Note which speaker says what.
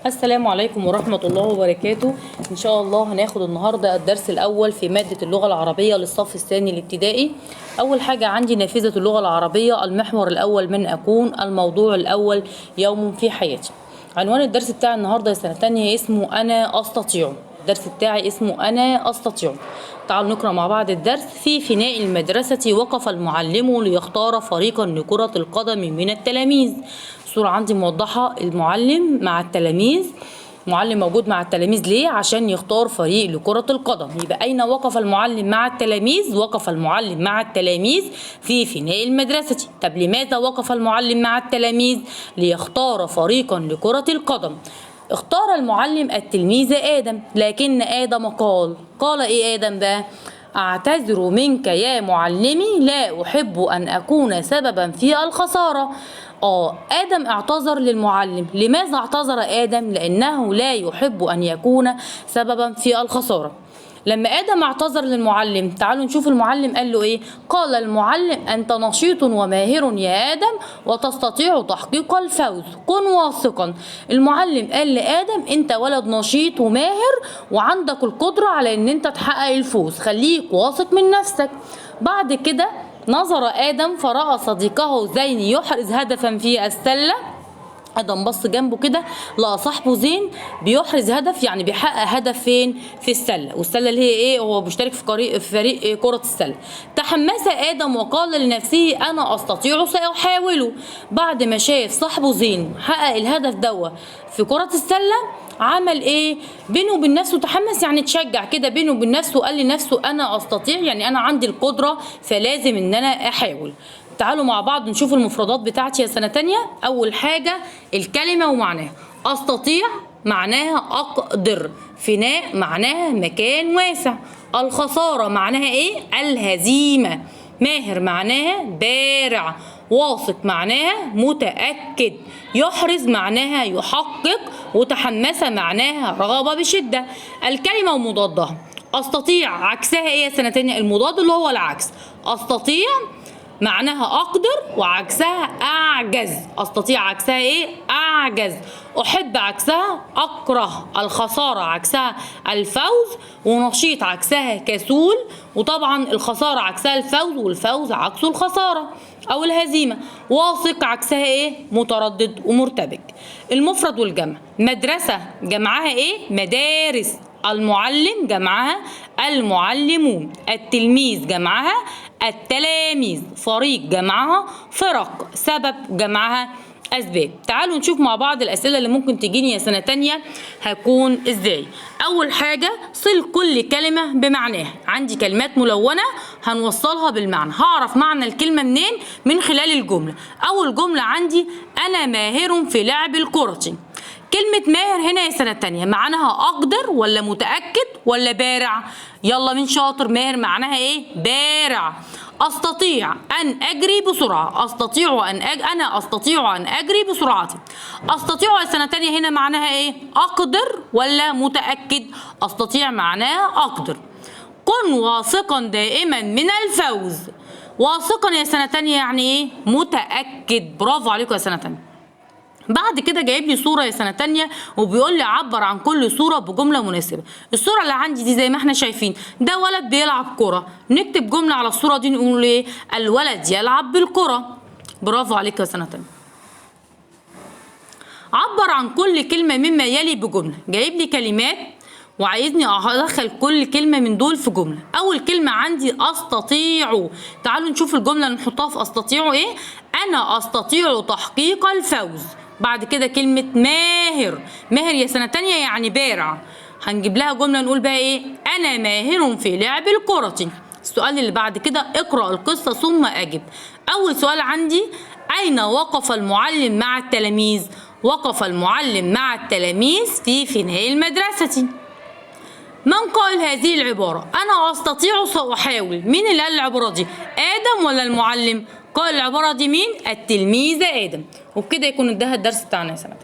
Speaker 1: السلام عليكم ورحمة الله وبركاته. إن شاء الله هناخد النهاردة الدرس الأول في مادة اللغة العربية للصف الثاني الابتدائي. أول حاجة عندي نافذة اللغة العربية، المحور الأول من أكون، الموضوع الأول يوم في حياتي. عنوان الدرس بتاع النهاردة يا سنة تانية اسمه أنا أستطيع. الدرس بتاعي اسمه أنا أستطيع. تعالوا نقرأ مع بعض الدرس. في فناء المدرسة وقف المعلم ليختار فريقا لكرة القدم من التلاميذ. الصورة عندي موضحة المعلم مع التلاميذ، معلم موجود مع التلاميذ ليه؟ عشان يختار فريق لكرة القدم. يبقى أين وقف المعلم مع التلاميذ؟ وقف المعلم مع التلاميذ في فناء المدرسة. طب لماذا وقف المعلم مع التلاميذ؟ ليختار فريقا لكرة القدم. اختار المعلم التلميذ آدم، لكن آدم قال إيه آدم بقى؟ أعتذر منك يا معلمي، لا أحب أن أكون سببا في الخسارة. آدم اعتذر للمعلم. لماذا اعتذر آدم؟ لأنه لا يحب أن يكون سببا في الخسارة. لما آدم اعتذر للمعلم، تعالوا نشوف المعلم قال له إيه. قال المعلم: أنت نشيط وماهر يا آدم وتستطيع تحقيق الفوز، كن واثقا. المعلم قال لآدم: أنت ولد نشيط وماهر وعندك القدرة على أن أنت تحقق الفوز، خليك واثق من نفسك. بعد كده نظر آدم فرأى صديقه زين يحرز هدفا في السلة. آدم بص جنبه كده لقى صاحبه زين بيحرز هدف، يعني بيحقق هدف فين؟ في السلة. والسلة اللي هي ايه؟ هو بيشترك في فريق كرة السلة. تحمس آدم وقال لنفسه: أنا أستطيع، سأحاول. بعد ما شاف صاحبه زين حقق الهدف دوا في كرة السلة، عمل ايه؟ بينه وبين نفسه تحمس، يعني اتشجع كده بينه وبين نفسه، قال لنفسه: أنا أستطيع، يعني أنا عندي القدرة فلازم إن أنا أحاول. تعالوا مع بعض نشوف المفردات بتاعتي يا سنة تانية. أول حاجة الكلمة ومعناها. أستطيع معناها أقدر، فناء معناها مكان واسع، الخسارة معناها إيه؟ الهزيمة، ماهر معناها بارع، واثق معناها متأكد، يحرز معناها يحقق، وتحمس معناها رغبة بشدة. الكلمة ومضادها. أستطيع عكسها إيه يا سنة تانية؟ المضاد اللي هو العكس. أستطيع معناها أقدر وعكسها أعجز. أستطيع عكسها إيه؟ أعجز. أحب عكسها أكره، الخسارة عكسها الفوز، ونشيط عكسها كسول، وطبعا الخسارة عكسها الفوز، والفوز عكسه الخسارة أو الهزيمة. واثق عكسها إيه؟ متردد ومرتبك. المفرد والجمع. مدرسة جمعها إيه؟ مدارس. المعلم جمعها المعلمون، التلميذ جمعها التلاميذ، فريق جمعها فرق، سبب جمعها أسباب. تعالوا نشوف مع بعض الأسئلة اللي ممكن تجيني يا سنة تانية هكون إزاي. أول حاجة صل كل كلمة بمعناها. عندي كلمات ملونة هنوصلها بالمعنى. هعرف معنى الكلمة منين؟ من خلال الجملة. أول جملة عندي: أنا ماهر في لعب الكرة. كلمة ماهر هنا يا سنة تانية معناها أقدر ولا متأكد ولا بارع؟ يلا مين شاطر؟ ماهر معناها إيه؟ بارع. أستطيع أن أجري بسرعة. أستطيع أن أنا أستطيع أن أجري بسرعتي. أستطيع يا سنة تانية هنا معناها إيه؟ أقدر ولا متأكد؟ أستطيع معناها أقدر. كن واثقا دائما من الفوز. واثقا يا سنة تانية يعني إيه؟ متأكد. برافو عليكم يا سنة تانية. بعد كده جايب لي صورة يا سنة تانية وبيقول لي عبر عن كل صورة بجملة مناسبة. الصورة اللي عندي دي زي ما احنا شايفين ده ولد بيلعب كرة، نكتب جملة على الصورة دي نقول ايه؟ الولد يلعب بالكرة. برافو عليك يا سنة تانية. عبر عن كل كلمة مما يلي بجملة. جايب لي كلمات وعايزني ادخل كل كلمة من دول في جملة. اول كلمة عندي استطيع. تعالوا نشوف الجملة اللي نحطها في استطيع ايه؟ انا استطيع تحقيق الفوز. بعد كده كلمة ماهر. ماهر يا سنة تانية يعني بارع، هنجيب لها جملة نقول بقى ايه؟ انا ماهر في لعب الكرة. السؤال اللي بعد كده اقرأ القصة ثم اجب. اول سؤال عندي: اين وقف المعلم مع التلاميذ؟ وقف المعلم مع التلاميذ في فناء المدرسة. من قائل هذه العبارة؟ أنا أستطيع سأحاول. مين اللي قال العبارة دي؟ آدم ولا المعلم؟ قائل العبارة دي مين؟ التلميذ آدم. وبكده يكون انتهى الدرس بتاعنا يا سنة.